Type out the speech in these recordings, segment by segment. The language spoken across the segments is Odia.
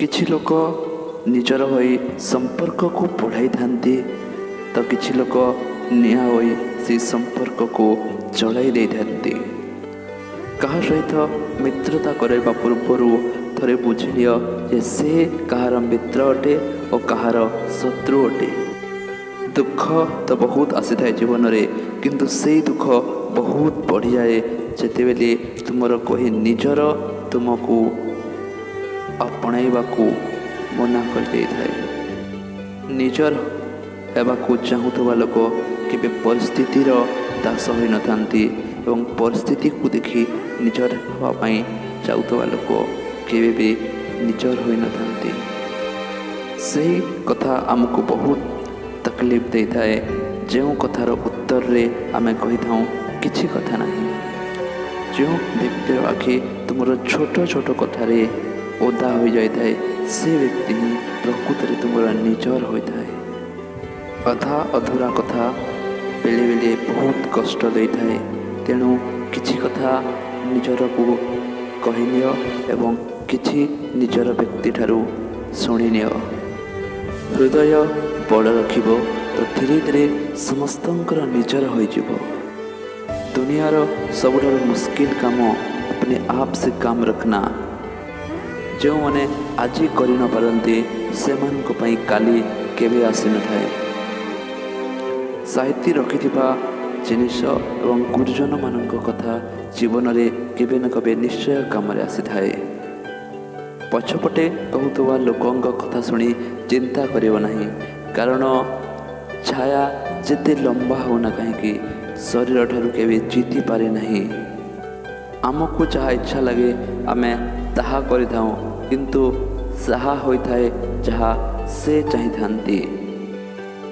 କିଛି ଲୋକ ନିଜର ହୋଇ ସମ୍ପର୍କକୁ ବଢ଼ାଇଥାନ୍ତି ତ କିଛି ଲୋକ ନିଆଁ ହୋଇ ସେହି ସମ୍ପର୍କକୁ ଜଳାଇ ଦେଇଥାନ୍ତି। କାହା ସହିତ ମିତ୍ରତା କରିବା ପୂର୍ବରୁ ଥରେ ବୁଝିନିଅ ଯେ ସେ କାହାର ମିତ୍ର ଅଟେ ଓ କାହାର ଶତ୍ରୁ ଅଟେ। ଦୁଃଖ ତ ବହୁତ ଆସିଥାଏ ଜୀବନରେ, କିନ୍ତୁ ସେଇ ଦୁଃଖ ବହୁତ ବଢ଼ିଯାଏ ଯେତେବେଳେ ତୁମର କେହି ନିଜର ତୁମକୁ ଆପଣାଇବାକୁ ମନା କରିଦେଇଥାଏ। ନିଜର ହେବାକୁ ଚାହୁଁଥିବା ଲୋକ କେବେ ପରିସ୍ଥିତିର ଦାସ ହୋଇନଥାନ୍ତି ଏବଂ ପରିସ୍ଥିତିକୁ ଦେଖି ନିଜର ହେବା ପାଇଁ ଯାଉଥିବା ଲୋକ କେବେ ବି ନିଜର ହୋଇନଥାନ୍ତି। ସେହି କଥା ଆମକୁ ବହୁତ ତକଲିଫ ଦେଇଥାଏ, ଯେଉଁ କଥାର ଉତ୍ତରରେ ଆମେ କହିଥାଉଁ, କିଛି କଥା ନାହିଁ। ଯେଉଁ ବ୍ୟକ୍ତିର ଆଖି ତୁମର ଛୋଟ ଛୋଟ କଥାରେ ଓଦା ହୋଇଯାଇଥାଏ, ସେ ବ୍ୟକ୍ତି ହିଁ ପ୍ରକୃତରେ ତୁମର ନିଜର ହୋଇଥାଏ। ଅଧା ଅଧୁରା କଥା ବେଳେବେଳେ ବହୁତ କଷ୍ଟ ଦେଇଥାଏ। ତେଣୁ କିଛି କଥା ନିଜରକୁ କହିନିଅ ଏବଂ କିଛି ନିଜର ବ୍ୟକ୍ତିଠାରୁ ଶୁଣିନିଅ। ହୃଦୟ ବଡ଼ ରଖିବ ତ ଧୀରେ ଧୀରେ ସମସ୍ତଙ୍କର ନିଜର ହୋଇଯିବ। ଦୁନିଆର ସବୁଠାରୁ ମୁସ୍କିଲ କାମ अपने आप से काम रखना। ଯେଉଁମାନେ ଆଜି କରିନପାରନ୍ତି, ସେମାନଙ୍କ ପାଇଁ କାଲି କେବେ ଆସିନଥାଏ। ସାଇତି ରଖିଥିବା ଜିନିଷ ଏବଂ ଗୁରୁଜନମାନଙ୍କ କଥା ଜୀବନରେ କେବେ ନା କେବେ ନିଶ୍ଚୟ କାମରେ ଆସିଥାଏ। ପଛପଟେ କହୁଥିବା ଲୋକଙ୍କ କଥା ଶୁଣି ଚିନ୍ତା କରିବ ନାହିଁ, କାରଣ ଛାୟା ଯେତେ ଲମ୍ବା ହେଉନା କାହିଁକି, ଶରୀରଠାରୁ କେବେ ଜିତିପାରେ ନାହିଁ। ଆମକୁ ଯାହା ଇଚ୍ଛା ଲାଗେ, ଆମେ ତାହା କରିଥାଉଁ, କିନ୍ତୁ ତାହା ହୋଇଥାଏ ଯାହା ସେ ଚାହିଁଥାନ୍ତି।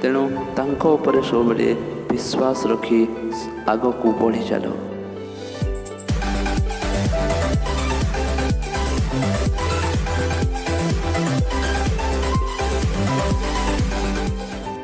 ତେଣୁ ତାଙ୍କ ଉପରେ ସବୁବେଳେ ବିଶ୍ୱାସ ରଖି ଆଗକୁ ବଢ଼ି ଚାଲ।